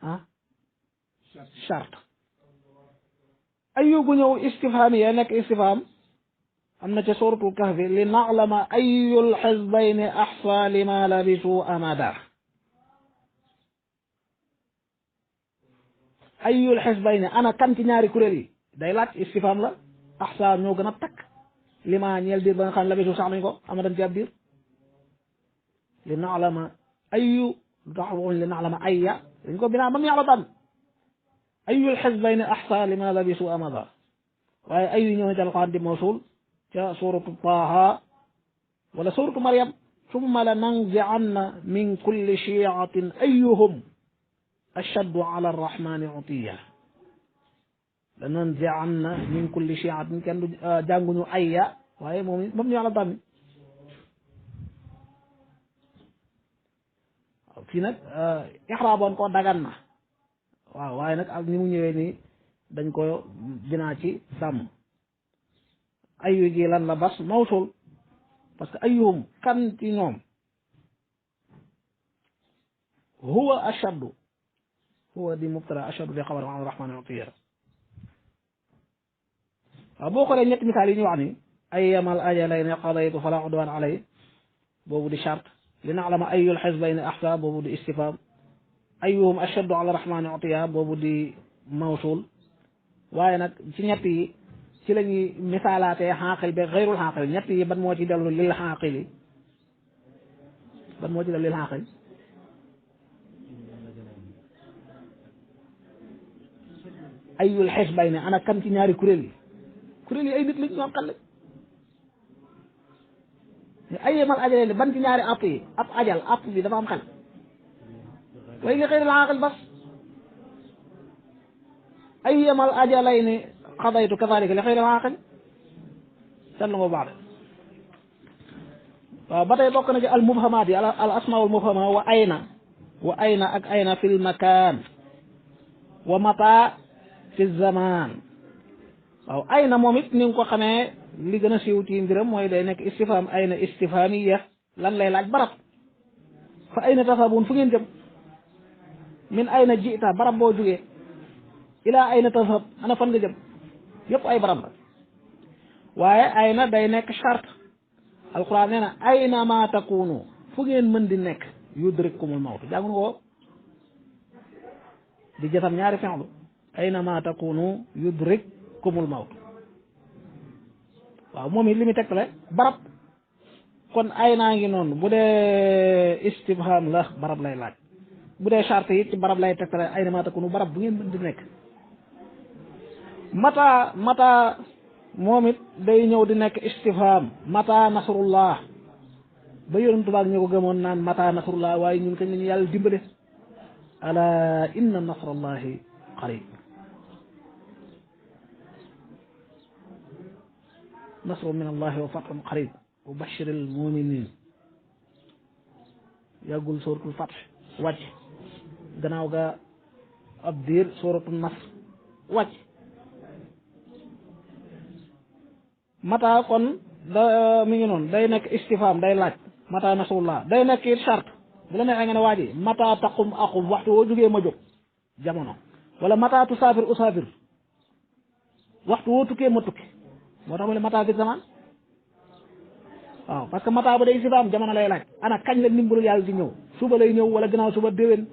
ah charte ayu gu ñëw istifham yi nekk istifham am na ca suratul kahfi li na'lama ayul xisbayni axsa lima labisu amada ayul xisbayni ana kan ci ñaari kuréel yi day laaj istifham la axsa ñoo gën a takk lima ñeel diir ba nga xam labisu sax nañ ko amadan ci ab diir li na'lama ayu tax waxuñ li na'lama ayya dañ ko binaa mam yàlla tan ayul xisbayni axsa lima labisu amada waaye ayu ñëw na ci alquran di mawsul ca suratu Taaha wala suratu Maryam summa la nanzi'anna min kulli shi'atin ayyuhum ashaddu ala arrahmani utiya la nanzi'anna min kulli shi'atin kenn du jànguñu ayya waaye moom ñu yàlla tànn fii nag ixraaboon ko dagan na waaw waaye nag ak ni mu ñëwee nii dañ ko binaa ci sàmm ayu gi lan la bas mawsul parce que ayuhum kan ci ñoom huwa ashaddu huwa di mubtada ashaddu di xabar an rahman utiya waaw boo xoolee ñetti misaal yi ñu wax ni ayyamal ajalayni qadaytu fala udwan alay boobu di charte li na'lama ayul xisbayni ahsa boobu di istifham ayuhum ashaddu ala rahmani utiya boobu di mawsul waaye nag ci ñett yi ci la ñuy misaalaatee xaaqil bi xayrul xaaqil ñett yi ban moo ci dellu lil xaaqili ban moo ci dellu lil xaaqil ayul xisbayni ana kan ci ñaari kuréel yi ay nit lañ ñoom kan lañ ayyamal ajalayni ban ci ñaari app yi ab ajal app bi dafa am xel way nga xayrul xaaqil bas ayyamal ajalayni qadaytu kadhalika li xayril aaqil seetlu nga bu baax de waaw ba tey bokk na ci al mubhamaat yi al asmaul mubhama wa ayna ak ayna fil makaan wa mata fi zaman waaw ayna moom it ni nga ko xamee li gën a siiw ci mbiram mooy day nekk istifham ayna istifhamiya lan lay laaj barab fa ayna tasabun fu ngeen jëm min ayna ji'ta barab boo jugee ilaa ayna tazhab ana fan nga jëm yëpp ay barab la waaye ayna day nekk charte alquran nee na ayna ma takunu fu ngeen mën di nekk yudrikkumul mawt jàngun ko di jëtam ñaari fi'lu ayna ma takunu yudrikkumul mawt waaw moom it li muy tegtale barab kon ayna ngi noonu bu dee istifham la barab lay laaj bu dee charte yi ci barab lay tegtale ayna ma takunu barab bu ngeen mën di nekk mata moom it day ñëw di nekk istifham mata nasrullah ba yonent baag ñu ko gëmoon naan mata nasrullah waaye ñun kañ lañu yàlla dimbale ala inna nasrallahi qarib nasru min allahi wa fathun qarib wa bashiril muminin yàggul suratul fath wàcc gannaaw ga ab diir suratul nasr wàcc mata kon da mi ngi noonu day nekk istifham day laaj mata nasrullah day nekk it charte bu la neexee nga ne waa ji mata taqum aqum waxtu woo jógee ma jóg jamono wala mata tusaafir usaafir waxtu woo tukkee ma tukki moo tax ma ne mata fi zaman waaw parce que mata ba day istifham jamono lay laaj ana kañ la ndimbalul yàlla di ñëw suba lay ñëw wala gannaaw suba déwén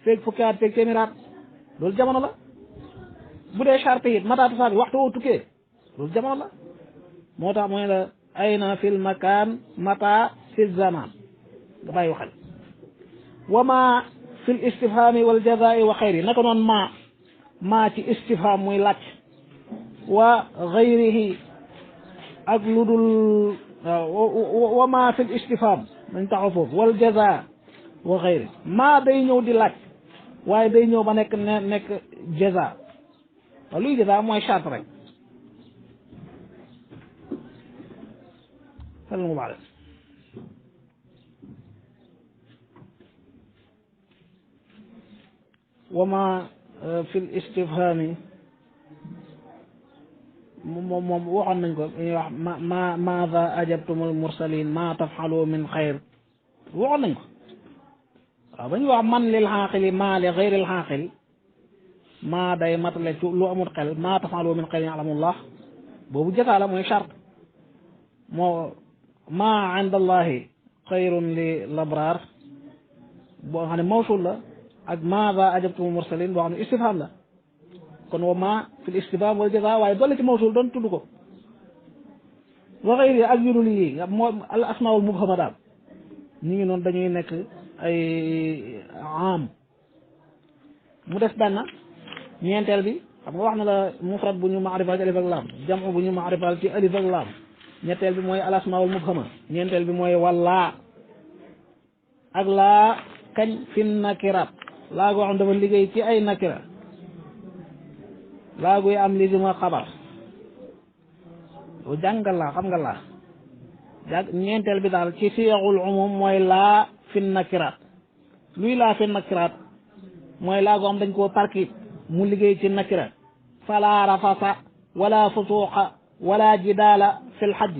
feeg fukki at feeg téeméer at loolu jamono la bu dee charte it mata tusaafir waxtu woo tukkee loolu jamono la moo tax mooy la ayna fil makaan mata fil zaman nga bàyyi waxal wa ma fil istifhami wal jazaa'i wa xayri naka noonu ma ci istifham muy laaj wa xayrihi ak lu dul wa ma fil istifham dañ taxaw foofu wal jazaa wa xayri ma day ñëw di laaj waaye day ñëw ba nekk jazaa waaw luy jazaa mooy charte rek سلموا بعد وما في الاستفهام waxoon nañ ko maada ajabtum al mursalin ma tafxalu min xayr waxoon nañ ko waaw ba ñuy wax man lil xaaqili maa li gayril xaaqil maa day matale ci lu amul xel maa tafaalu min xayrin ya'lamullah boobu jataa la mooy charte moo maa inda allahi xayrun li labraar boo xam ne mawsul la ak maada ajabtum mursalin boo xam ne istifham la kon wa maa fil istifham wal jaza waaye doole ci mawsul doon tudd ko wa xayri ak yudul yi moo al asmaul mubhama daal ñu ngi noonu dañuy nekk ay am mu des benn ñeenteel bi xam nga wax na la mufrad bu ñu maarifal ci alif ak laam jamu bu ñu maarifal ci alif ak laam ñetteel bi mooy al asmaul mubhama ñeenteel bi mooy wallaa ak laa kañ fi nakiraat laa goo xam dafa liggéey ci ay nakira laa guy am li ma xabar yow jàngal laa xam nga laa ñeenteel bi daal ci siyaxul umum mooy laa fi nakiraat luy laa fi nakiraat mooy laa goo xam dañ koo tarkib mu liggéey ci nakira fala rafasa wala fusuqa wala jidaala fil hajj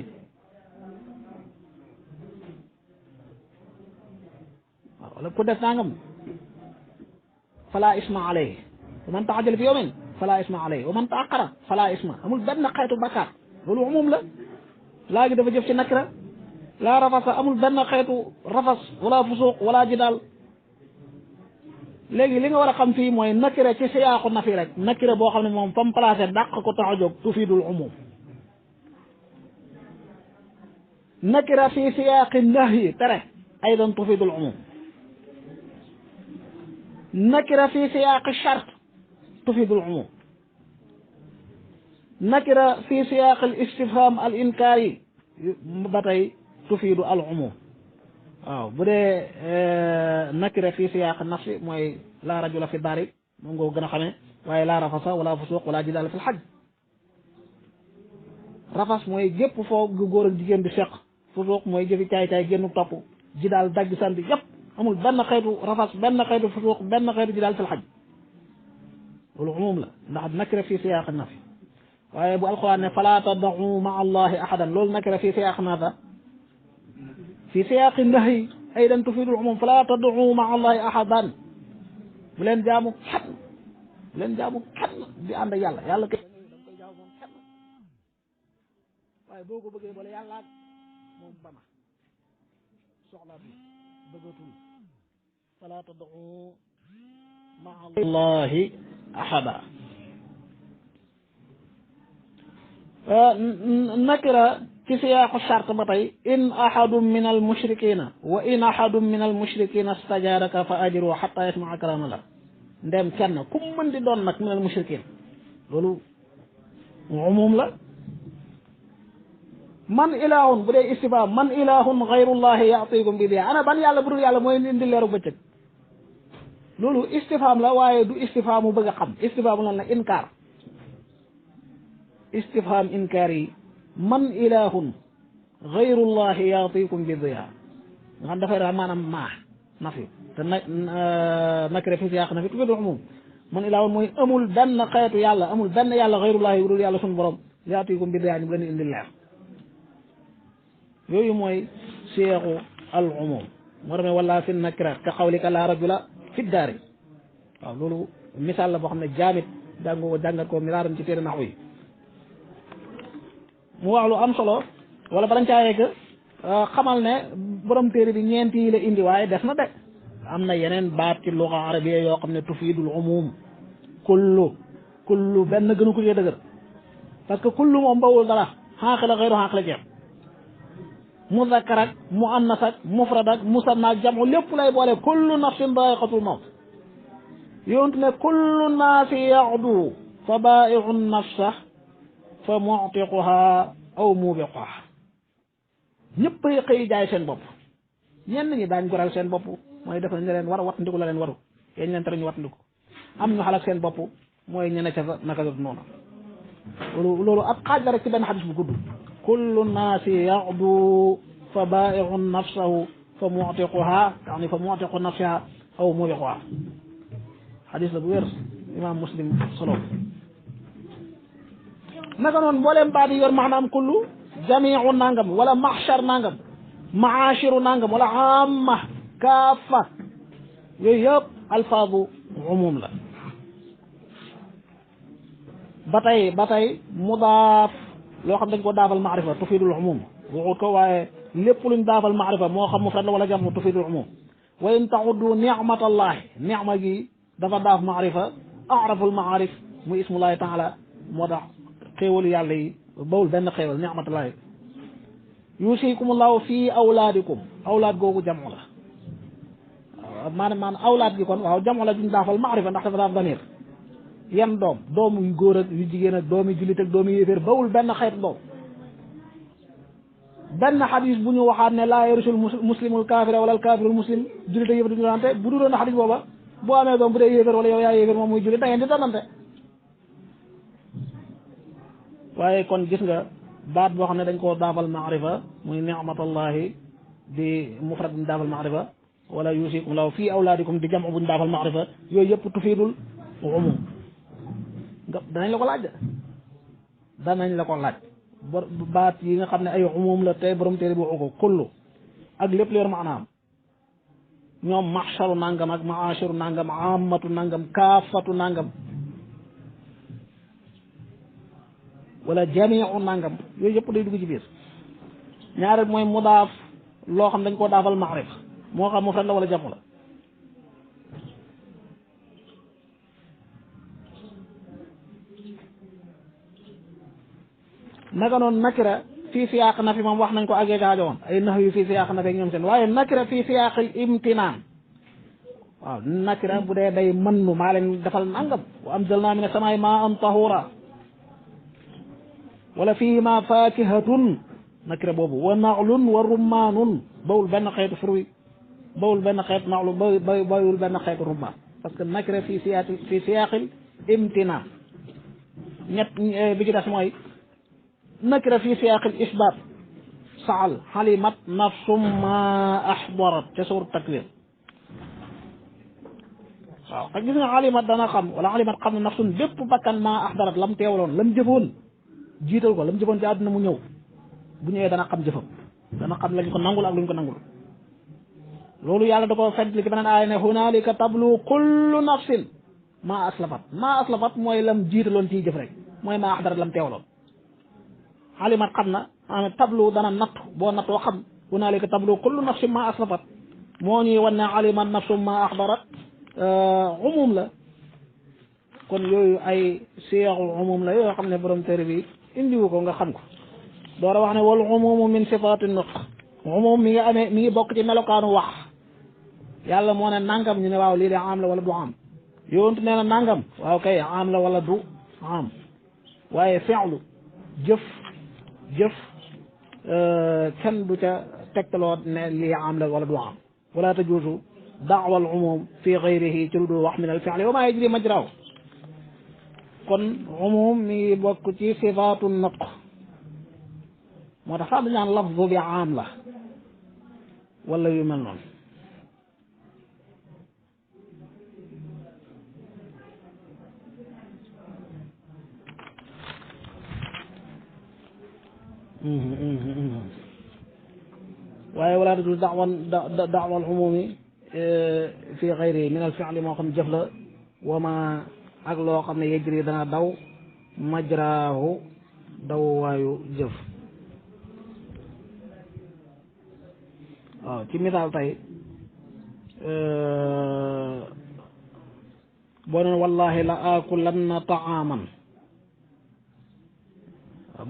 wala ku def nangam fala isma alayhi wa man taajala fi yawmin fala isma alayhi wa man taaqara fala isma amul benn xeetu bakkaar loolu umum la laa gi dafa jëf ci nakira laa rafasa amul benn xeetu rafas wala fusuq wala jidaal léegi li nga war a xam fii mooy nakira ci siyaaxu nafi rek nakira boo xam ne moom fam placé dàq ko tax a jóg tufidul umum nakira fi siyaaqi nahyi tere aydan tufidul umum nakira fi siyaaqi shart tufidul umum nakira fi siyaaqi al istifham al inkaari ba tey tufidu al umum waaw bu dee nakira fii siyaaq nafsi mooy laa rajula fi daari moom nga gën a xamee waaye laa rafasa wala fusuq wala jidaala fi lxaj rafas mooy gépp foo góor ak jigéen di seq fusuq mooy jëfi caay-caay génnu topp jidaal dagg sant yëpp amul benn xeetu rafas benn xeetu fusuq benn xeetu jidaal fi lxaj loolu umum la ndax nakira fii siyaaq nafsi waaye bu alquran ne fala tad'u maa allahi ahadan loolu nakira fii siyaaq naata في سياق النهي أيضا تفيد العموم فلا تدعوا مع الله أحدا بلين جامو كن بلين جامو كن دي عند يالا يالا كي دنجكاي جامو مom كن واي boko bëggé boole yalla mom bama soxla bi bëggatul fala tad'u مع الله أحدا نكرة في سياق الشرط بطي إن أحد من المشركين وإن أحد من المشركين استجارك فأجره حتى يسمع كلام الله ndem kenn kum mën di doon nag min al mushrikin loolu umum la man ilahun bu dee istifham man ilahun gayrullahi ya'tikum bi diya ana ban yàlla bu dul yàlla mooy indi leeru bëccëg loolu istifham la waaye du istifhamu bëgg a xam istifham lan la inkaar istifham inkaar yi man ilahun gayrullahi yaatikum bi diya nga xam dafay raa maanaam maa nafi te nakira fi siyaaq nafi tufiidu umum man ilahun mooy amul benn xeetu yàlla amul benn yàlla gayrullahi bu dul yàlla suñu borom yaatikum bi diya ñu leen indi leer yooyu mooy siyaaqu al umum moo demee wala fi nakira ka qawlika la rajula fi daari waaw loolu misaal la boo xam ne jaamit jàngat ko miraaram ci téere naxu yi mu wax lu am solo wala balañ caa yegg xamal ne borom téere bi ñeent yi la indi waaye des na de am na yeneen baat ci luga arabiya yoo xam ne tufidul umum kullu benn gënu ko cee dëgër parce que kullu moom bawul dara xànq la xëyru xànq la jeex muzakkar ak muannas ak mufrad ak musanna ak jamu lépp lay boole kullu nafsin daa'iqatul mawt yontu ne kullu naasi yaxdu fa baa'i'u nafsa fa mu'tiquha aw mubiquha ñëpp a xëy jaay seen bopp ñenn ñi daañ goral seen bopp mooy def nañ leen war wat ndiku la leen waru yéen leen tere ñu wat ndiku am ñu xalak seen bopp mooy ñene ca naka dot noonu loolu ab xaaj la rek ci benn xadis bu gudd kullu naasi yaxdu fa baa'i'u nafsahu fa mu'tiquha yaani fa mu'tiqu nafsiha aw mubiquha xadis la bu wér imam muslim solo naka noonu mbooleem baat yi yor maanaam kullu jamiu nangam wala mahshar nangam maashiru nangam wala amma kaafa yooyu yëpp alfaazu umum la. ba tey mudaaf loo xam dañ ko daafal maarifa tufidul umum waxut ko, waaye lépp luñ daafal maarifa moo xam mufrad la wala jam tufidul umum. wa in taxuddu nicmatallahi nicma gi dafa daaf maarifa araful maarif muy ismullahi taala moo tax xéewalu yàlla yi bawul benn xéewal nicmatallahi. yusikumullahu fi awlaadikum awlaad googu jamu la maanaam awlaad gi kon waaw jamu la duñ daafal maarifa ndax dafa daaf damir yan doom yu góor ak yu jigéen ak doomi jullit ak doomi yéeféer bawul benn xeetu doom. benn xadis bu ñu waxaat ne laa yarisul muslimul kaafira wala al kaafirul muslim jullit ak yéeféer duñu donante bu du doon xadis booba boo amee doom bu dee yéeféer wala yow yaa yéeféer moom muy jullit da ngeen di donante. waaye kon gis nga baat boo xam ne dañ koo daafal maarifa muy nicmatallahi di mufrad buñ daafal maarifa wala yusikum law fii awlaadikum di jamu buñ daafal maarifa yooyu yëpp tufiidul umum. danañ la ko laaj danañ la ko laaj baat yi nga xam ne ay umum la tey borom téere bi waxu ko kullu ak lépp leer maanaam ñoom maxsharu nangam ak maashiru nangam amatu nangam kaafatu nangam wala jamiu nangam yooyu yëpp day dugg ci biir. ñaareel mooy mudaaf loo xam dañ koo daafal maarif moo xam mufrad la wala jamu la. naka noonu nakira fii siyaaq nafi moom wax nañ ko ak yegaajo woon ay nax yu fii siyaaq nafi ak ñoom seen waaye nakira fii siyaaqil imtinaan waaw nakira bu dee day mënnu maa leen defal nangam wa anzalnaa mina samaa'i maa'an tahuura wala fiihimaa faakihatun nakira boobu wa naxlun wa rummaanun bawul benn xeetu fruit bawul benn xeetu naxlu bawul benn xeetu rummaan parce que nakira fii siyaaqil imtinaan bi ci des mooy nakira fi siyaaqil isbaat saal xalimat nafsum ma axdarat ca suur takwir waaw te gis nga xalimat dana xam wala xalimat xam ne nafsun bépp bakkan ma axdarat lam teewaloon lam jëfoon jiital ko lam jëfoon ci àdduna mu ñëw bu ñëwee dana xam jëfam dana xam lañ ko nangul ak luñ ko nangul. loolu yàlla da ko fedd li ki beneen aaya ne hunaalika tablu kullu nafsin ma aslafat mooy lam jiitaloon ciy jëf rek mooy ma axdarat lam teewaloon. xalimat xam na maanaam tablu dana nattu boo nattoo xam hunaalika tablu kullu nafsin ma aslafat moo ñuy wan ne alimat nafsum ma axdarat umum la. kon yooyu ay siyaaqul umum la yoo xam ne borom téere bi indiwu ko nga xam ko door a wax ne wal umumu min sifaati nutq umum mi ngi bokk ci melokaanu wax yàlla moo ne nangam ñu ne waaw lii de am la wala du am yonent nee na nangam waaw kay am la wala du am waaye fi'lu jëf kenn du ca tegtaloo ne lii am la wala du am wala tajuuzu da'wa al umum fi ghayrihi ci lu dul wax min al fi'li wa ma yajri majrahu kon umum mi ngi bokk ci sifaatu nutq moo tax sax dañu naan lafzu bi am la wala yu mel noonu. waaye wala du da'wa al-umumi fi ghayri min al-fi'li moo xam jëf la wa ma ak loo xam ne yajri dana daw majraahu daw waayu jëf. waaw ci misaal tey boo neen wallahi la akulanna ta'aman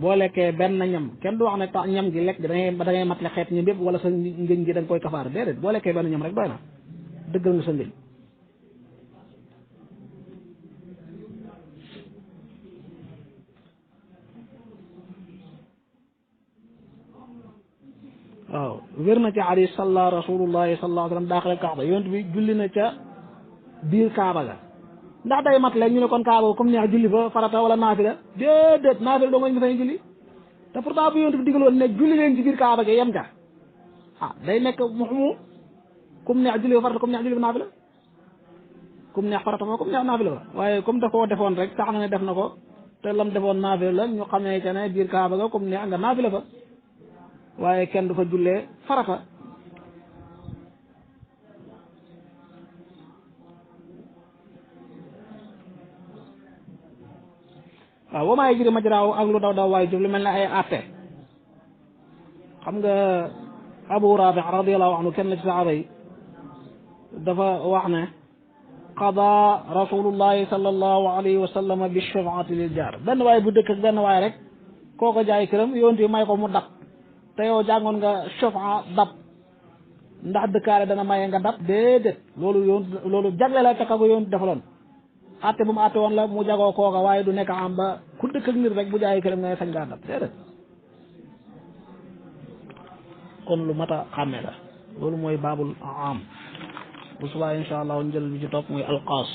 boo lekkee benn ñam kenn du wax ne ñam gi lekk da ngay matle xeet ñam yëpp wala sa ngëñ gi da nga koy kafaar déedéet boo lekkee benn ñam rek doy na dëggal nga sa ngëñ. waaw wér na ci hadis salla rasulullahi sallallahu alayhi wa sallam daaxal kaaba yonent bi julli na ca biir kaaba ga ndax day mat leen ñu ne kon kaaba comme neex julli fa farata wala naafila déedéet naafila doo nga ñu fa julli te pourtant bu yonent bi digaloon ne julli leen ci biir kaaba ga yem ca day nekk muxmu comme neex julli fa farata comme neex julli fa naafila comme neex farata fa comme neex naafila fa waaye comme da koo defoon rek sax na ne def na ko te lam defoon naafila la ñu xamee ca ne biir kaaba ga comme neex nga naafila fa waaye kenn du fa jullee farata waaw wa maa yajri majraahu ak lu daw daw waaye jub lu mel ne ay atte xam nga Abu Rabi radiyallahu anhu kenn la ci saxaaba yi dafa wax ne qada rasulullahi sallallahu alayhi wa sallam bi shafaati lil jaar benn waay bu dëkk ak benn waay rek kooko jaay këram yonent bi may ko mu dab te yow jàngoon nga shafa dab ndax dëkkaale dana maye nga dab déedéet loolu jagle la ca ko yonent defaloon atte bu mu atte woon la mu jagoo kooka waaye du nekk am ba ku dëkk ak nit rek bu jaay këram nga sañ ngaa dab déedéet kon lu mat a xàmme la loolu mooy baabul am bu subaa insha allah njël bi ci topp muy alqaas